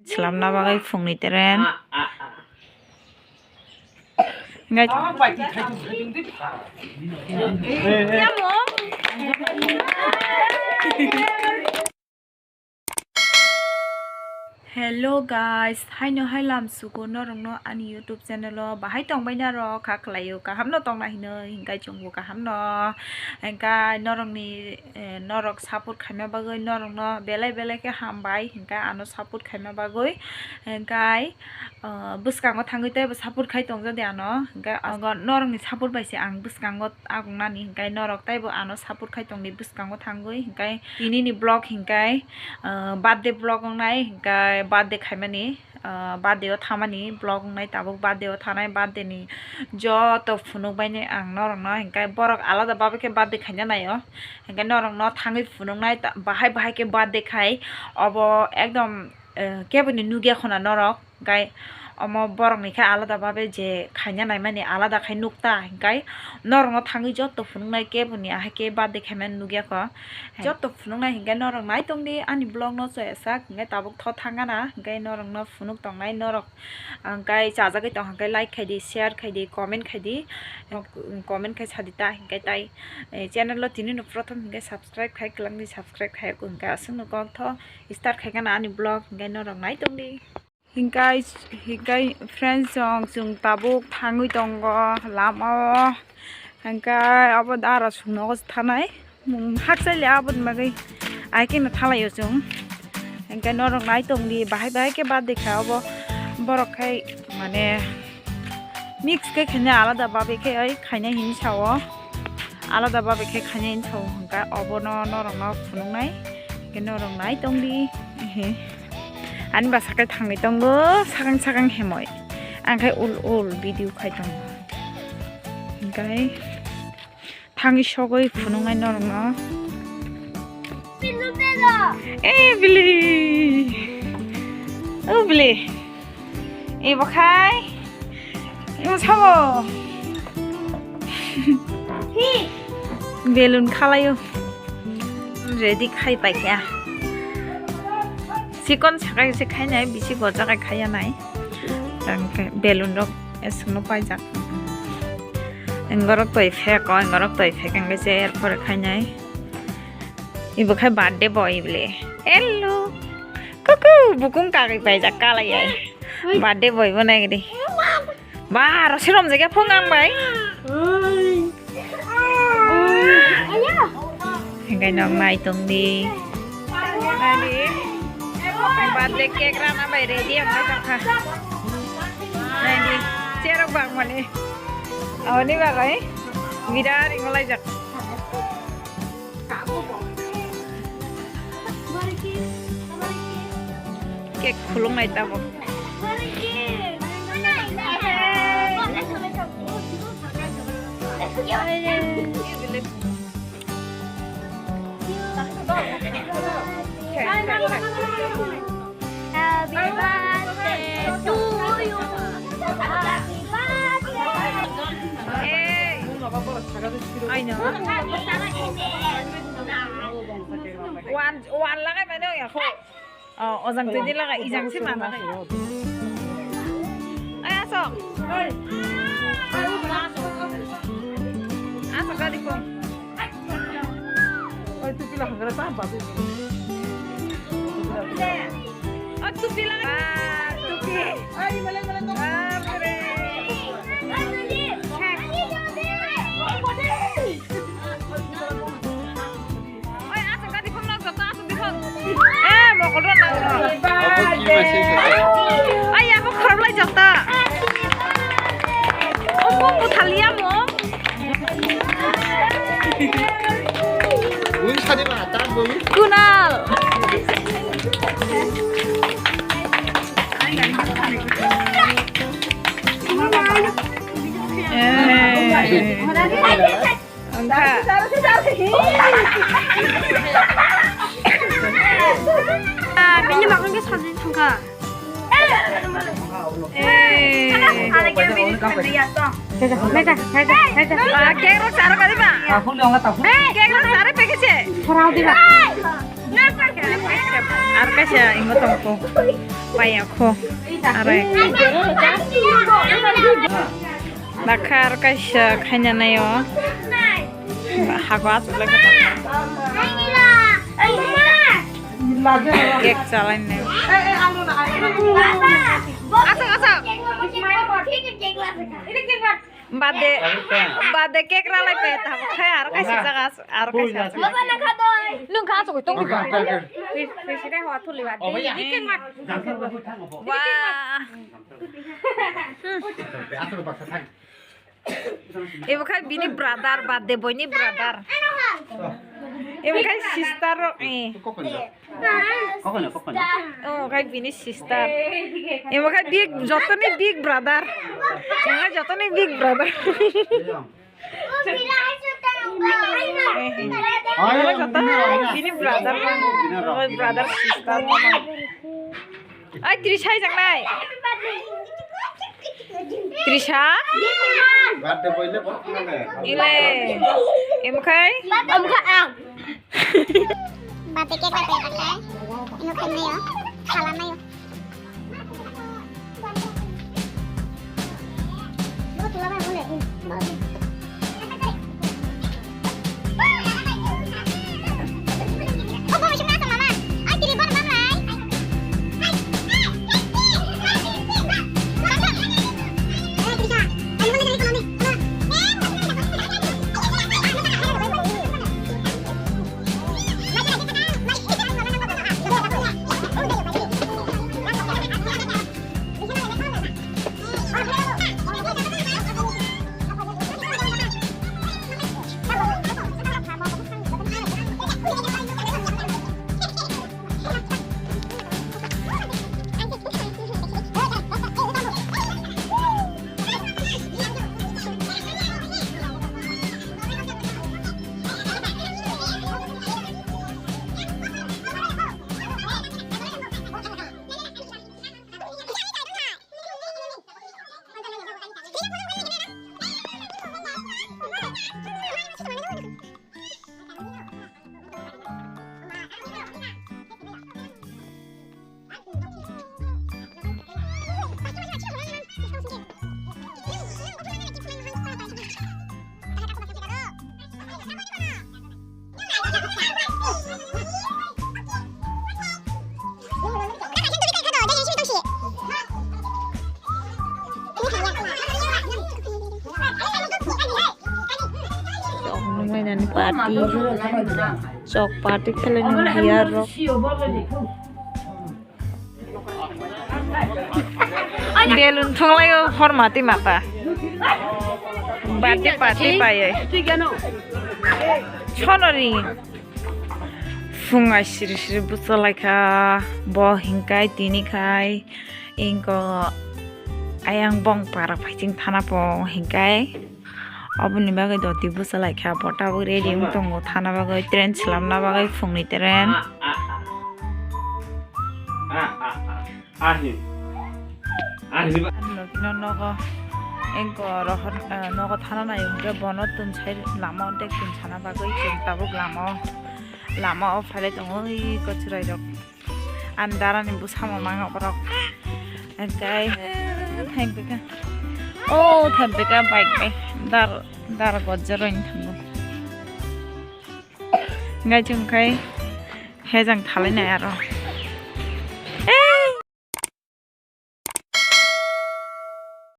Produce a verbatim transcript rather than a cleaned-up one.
Slamna bagwi phungni tren. Ngai. Hello guys, haino hai lam sugo norokno ani YouTube channel o bahai tongbai naro kha khlaio, kaham no tongna hino hinkai chwngbo kaham no, hinkai norokni, eh, norok support khaima bagwi norokno belai belai khe hambai hinkai ano support khaima bagwi, hinkai, ah, bwskango thangwi teibo support khai tongjadi ano, hinkai norokni support bai se ang bwskango agongnani, hinkai norok teibo ano support khai tongdi bwskango thangwi, hinkai tinini vlog hinkai, ah, birthday vlog wngnai, hinkai birthday khaimani, ah, birthday o thamani vlog wngnai, tabuk birthday o thanai, birthday ni joto phunuk bainai ang norokno, hinkai borok alada babe khe birthday khaina naio, hinkai norokno thangwi phunuknai ta-, bahai bahai khe birthday khai, obo ekdom, eh, keboni nukya khuna norok. Hinkai omo borokni khe alada babe je khaina naimani alada khai nukta, hinkai norokno thangwi joto phunuknai keboni ahai khe birthday khaimani nukya kho. Joto phunuknai hinkai norok nai tongdi ani vlog no choya sak, hinkai tabuk tho thangana, hinkai norokno phunuk tongnai norok, hinkai chajagwi tong hinkai like khaidi, share khaidi, comment khaidi, comment khai sadi ta hinkai tai, eh, channel o tini no prothom hinkai subscribe khai kwlangdi, subscribe khai hinkai aswkno kok tho start khaikana ani vlog, hinkai norok nai tongdi. Hinkai, hinkai friends rok chwng tabuk thangwi tongo lama o. Hinkai abo dara sungno thanai. Hakchai le aboni bagwi ai khe no thalaio chwng. Hinkai norok nai tongdi bahai bahai khe birthday kha obo. Borok khai mane mix khe khaina alada babe khe ai khaina hin sao. Alada babe khe khaina hin sao hinkai obono norokno phunuknai. Hinkai norok nai tongdi. Ani bwsa khe thangwi tongo sakang sakang hemoi. Ang khe ul ul video khai tongo. Hinkai thangwi sogwi phunuknai norokno. Eh, bili. O bili. Ibo khai. Ibo sabo. Balloon khalaio. Ready khai paikha. Sikon sakai se khainai, bisi gojakai khaiya nai. Tangkhe balloon rok eswkno paijak. Engorok toi phek o, engorok toi phek engkhe se erpore khainai. Ibo khai birthday boy bile. Hello. Kuku, bukung kagwi paijak kalai ai. Birthday boy bo nai gidi. Ba, aro se romjak ya phung ang bai. Hingai nok nai tong di. Nai di. Birthday cake rana bai ready ang bai tong kha. Nai di. Cherok bang mani. Awani bagai. Bida ringo lai jak. Cake khulungnai tabuk. Happy birthday to you. Happy birthday. Hey. I know. One, one lagai mano ya ko. Oh, ojang twi di lagai, ijang si mana. Ay, aso. Aso, gari ko. Oi, tupi la hangra ta ba tu. O tupi la. Ah, tupi. Ai, male, male, to. Ah, pare. Oi, aswk gadi phone nok jokta, aswk di phone. Eh, mokol rw nang rw. Abo ki message? Ai, abo khorok lai jokta. O phone bo thaliya mo. Ui, sadi ba, ta bo. Kunal. Eh. Wngkha. Ah, bini makhang khe sajui thangkha. Eh. Meta, meta, meta. Ah, cake rok charo kali ba? Cake rok charo package se. Khorang diba. Ar kaisa imo tongkho. Paya kho. Arai. Dakha ar kaisa khaina naio. Hago aswk lai kha. Cake chalainai. Aswk, aswk. Bade, bade cake ralai pe tamo khai aro kaisa jaga as-, aro kaisa as-. Nung kha aswk tong. Wah. Ibo khai bini brother, birthday boy ni brother. Ibo khai sister rok, eh. Omo khai bini sister. Ibo khai big, jotoni big brother. Ibo khai jotoni big brother. Ibo jotoni bini brother, brother sister. Ai, Trisha hai jangnai. Trisha? Birthday boy le bo khna. Ile. Em khai? Em khai ang. Birthday cake bai bai kai. Ino khai nayo. Khala nayo. Chok nunglainani party, chok party khlainani biya rok. Belun thwnglaio hormati mata. Birthday party paiwi. Sonori. Phungai siri siri bwchalaikha. Bo hinkai tini khai. Ingko ayang bong para phaiching thana po hinkai. Oboni bagwi doti bwchalaikha, bo tabuk ready wng tongo thana bagwi, train swlamna bagwi, phungni train. Ahi. Ahi ba. Nokino nogo engko rohor, eh, nogo thana nai hwnkhe bono tun sai lama o dek tun sana bagwi chwng tabuk lama o, lama o phalai tongo ui kochwrai rok. Ani darani bwsamo mangok rok. Engkai, eh, thang pika. Oh, thang pika bike bai. Dar, dar gojjero wng thango. Ngai chwng khai hejang thalai nai aro. Eh,